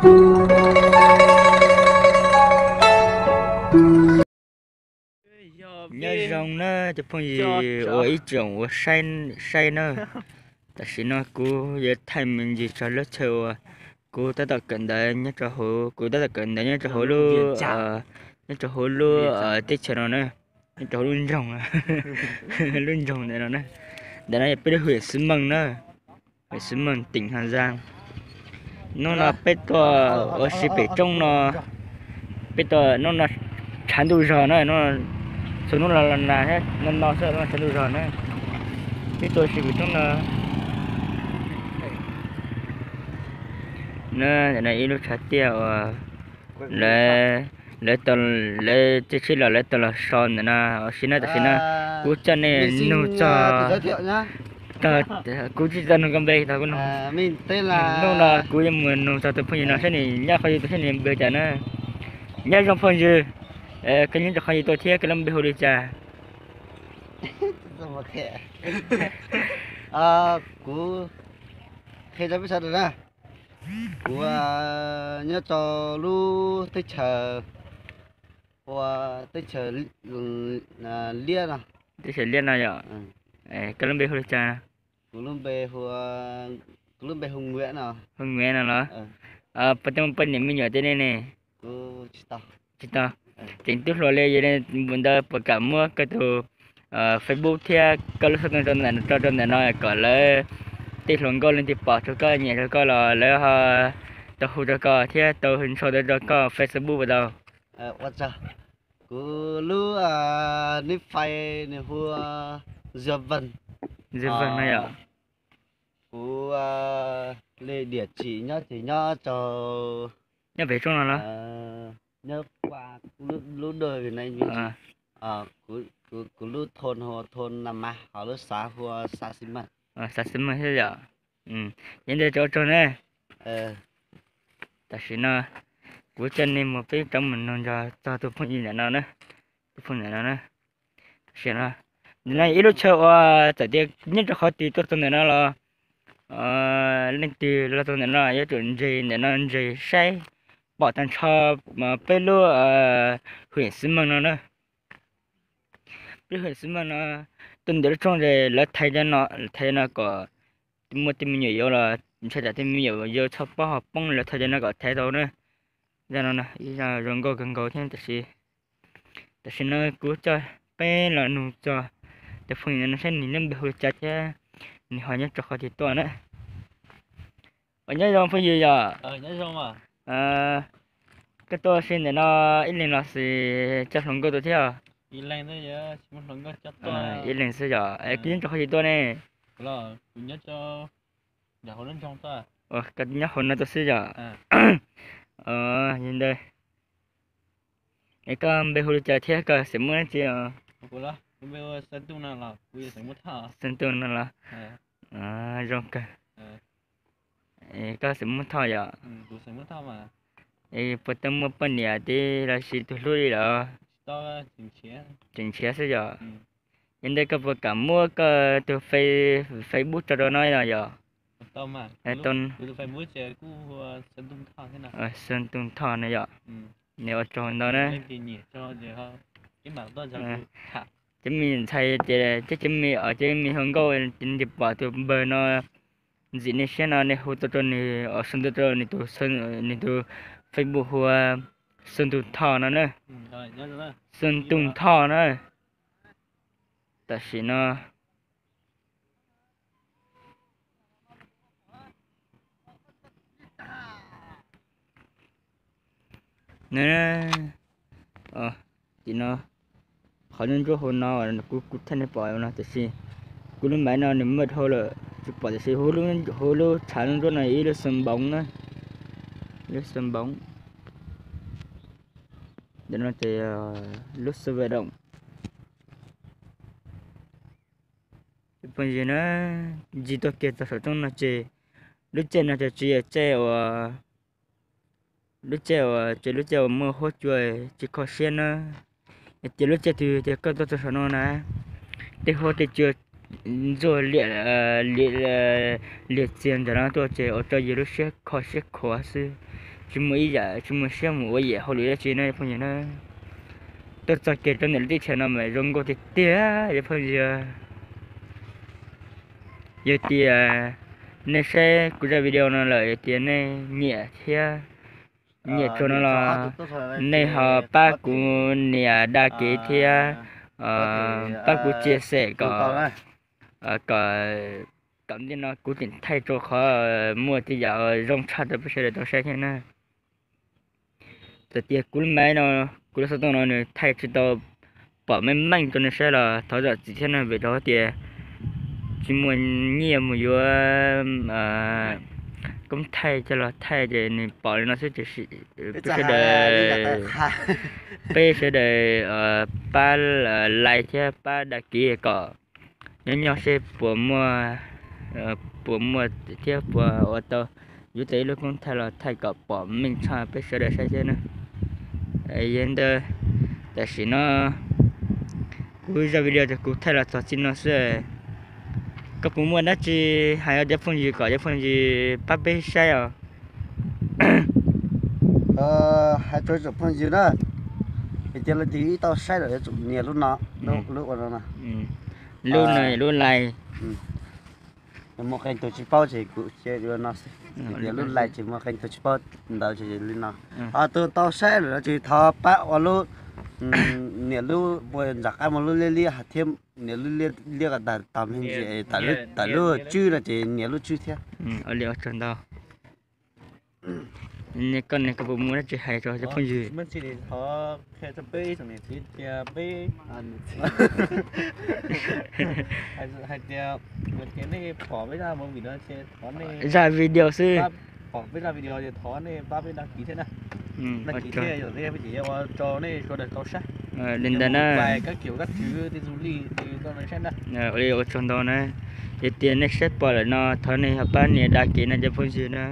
Nyob zoo na cov phooj ywg uas ib tsoom uas saib na, tam sim no kuv yuav thaij me ntsis txog lub chaw uas kuv tab tom kawm ntawv nyob rau hauv, kuv tab tom kawm ntawv nyob rau hauv lub, nyob rau hauv lub teb chaws no na, nyob rau hauv lub nroog, lub nroog ntawm no na. Ntawm no yog peb lub hwm Xwm Meej na, hwm Xwm Meej, teem Has Zaas. Hnub no peb tuaj ua si pem roob no, peb tuaj hnub no tshav ntuj zog na, txhua hnub los los nag, no no xwb, tshav ntuj zog na, peb tuaj ua si pem roob no. Ntawm no ib lub tshav tiaj uas lawv, lawv tau, lawv tsev sib los lawv tau los so ntawm no ua si na. Tam sim no kuv coj nej nug txog, kuv tsis tau nug koj npe, hnub no kuv yuav mus nug txog tus phooj ywg no saib nws nyob qhov twg tuaj thiab nws npe hu li cas na. Nyob zoo phooj ywg, koj nyob rau qhov twg tuaj thiab koj lub npe hu li cas? Kuv qhia rau peb sawv daws na, kuv nyob rau lub teb chaws, ua teb chaws Liab no. Teb chaws Liab no yom. Koj lub npe hu li cas? Kuv lub npe hu, kuv lub npe hu Nwiam no. Hu Nwiam no los? Puas tau muaj poj niam me nyuam tej ne? Tsis tau. Tseem tub hluas li, yog li ntawd puas kam muab koj tus Facebook thiab koj lub xov tooj rau ntawm, rau rau ntawm no kom lawv tej hluas nkauj leej twg pom rau koj, nyiam rau koj los lawv ho tau hu rau koj thiab tau ntshai tau rau koj Facebook puas tau? Ua tsaug. Kuv lub nib fais nws hu Zia Veeg. Zia Veeg no yom. Kuv li diam tsim nyob ces nyob rau, nyob pem roob no los? Nyob qua lub dua Việt Nam, kuv lub thôn hu thôn Nam Mạc, ho lub xã hu xã Xi Măng. Xã Xi Măng thiab yom. Yog li ntawd ua tsaug na. Tam sim no kuv coj nej mus, peb rov mus nug ntog txog tus phooj ywg ntawm no na, tus phooj ywg ntawm no na. Tam sim no, ntawm no ib lub chaw uas txawm tias nyob rau qhov twg tuaj txog ntawm no los, leej twg los txog ntawm no yuav tsum nres ntawm no nres saib pom tag nrho peb lub hwm Xwm Meej no na. Peb lub hwm Xwm Meej no, tuaj ntawm lub roob es lawv thaiv cov no, thaiv no kom muaj tej me nyuam yaus los ntshai tsam tej me nyuam yaus txhob pob ho poob, lawv thaiv cov no kom thaiv tau na. Zaj no ib zaj zoo nkauj kawg nkaus thiab. Tam sim no kuv coj peb los nug txog tus phooj ywg no saib nws lub npe hu li cas thiab nws ho nyob rau qhov twg tuaj na. Nyob zoo phooj ywg yom. Koj tuaj ua si ntawm no ib leeg los sis coj hluas nkauj tuaj thiab? Ib leeg xwb yom. Es koj nyob rau qhov twg tuaj ne? Koj nyob hauv no tuaj xwb yom. Li ntawd, es koj npe hu li cas thiab koj xeem Hmoob dab tsi? Xeem Hmoob no los? Zoo kawg. Koj xeem Hmoob Thoj yom? Es puas tau muaj poj niam tib los sis tus hlub li lawm? Tseem nrhiav xwb yom. Yog ntawd koj puas kam muab koj tus Facebook tso rau no yom? Xeem Ntuj Thoj no yom. Nws ua tsaug ntau na. Cov me ntxhais ces cov me, cov me hluas nkauj ces pom tus npawg no ntxim nej siab no nej hu tuaj rau nws, hu tuaj rau nws tus, nws tus Facebook hu ua Xeem Ntuj Thoj no na. Xeem Ntuj Thoj na. Tam sim no na, tim no qhov ntsuab ntsuab hauv no kuv, kuv thaij nej pom no tiam sis kuv lub maiv no nws muaj dhau lawm tsis pom tiam sis hauv lub tshav ntsuab ntsuab no ib lub xeem npoov na, lub xeem npoov. Ntawm no ces lub xeem npoov. Phooj ywg na, ncig tuaj kiag txog saum roob no ces lub caij no ces tsis yog caij uas, lub caij uas ces lub caij uas muaj huab cua tsis kho siab na. Hais tias lub caij twg tias koj tuaj txog saum no na, tej huab tej cua ntxuaj liam, liam txias ntawm no tuaj ces ua rau yus lub siab kho siab khuav xwb. tsis muaj ib yam, tsis muaj siab mus ua yam hauj lwm dab tsi na cov phooj ywg na. Tuaj txog kiag rau ntawm lub teb chaws no mas zoo nkauj tiag tiag cov phooj ywg. Yog tias nej saib kuv zaj video no lawm, yog tias nej nyiam thiab nyiam txog no los nej ho pab kuv nias đăng ký thiab pab kuv chia sẻ kom, kom, kom ntej no kuv tseem thaij rau qhov muaj tej yam zoo tshaj rau peb sawv daws tau saib thiab na. Txawm tias kuv lub máy no, kuv lub xov tooj no nws thaij tsis tau pom meej meej rau nej saib los thov zam txim thiab na, vim rau qhov tias tsis muaj nyiaj mus yuav koob thaij coj los thaij ces nws pom li no xwb. Tiam sis peb sawv daws, peb sawv daws pab like thiab pab đăng ký kom nyob nyob seb puas muaj, puas muaj thiab puas ua tau yuav tau ib lub koob thaij los thaij kom pom meej tshaj peb sawv daws saib thiab na. Yog li ntawd, tam sim no kuv zaj video ces kuv thaij los txog txij no xwb. Koj puas muaj dab tsi hais rau cov phooj ywg kom cov phooj ywg pab peb saib os? Hais rau cov phooj ywg na, hais tias leej twg ib tau saib lawm yuav tsum nias lub no, lub ua no, lub no, lub like. Muaj qee tus tsis paub ces kuv cia li ua no xwb, tias lub like ces muaj qee tus tsis paub ntawd ces li no. Ho tus tau saib lawm no ces thov pab ua lub, nias lub ua nram qab muaj lub liab liab thiab, nias lub liab liab kom tag tag me ntsis, tawm lub tswb no ces nias lub tswb thiab. Ua li ua tsaug ntau. Koj ne, koj puas muaj dab tsi hais rau cov phooj ywg? Hais tias, hais tias nej pom peb zaj movie no ces thov nej, zaj video xwb, pom peb zaj video ces thov nej pab peb đăng ký thiab na. Đăng ký thiab yog peb ces yuav ua rau nej sawv daws tau saib. Li ntawd na, kab kiam kab tswv tej zus li koj saib na. Ua li ua tsaug ntau na. Yog tias nej saib pom lawm no thov nej ho pab nias đăng ký no cov phooj ywg na.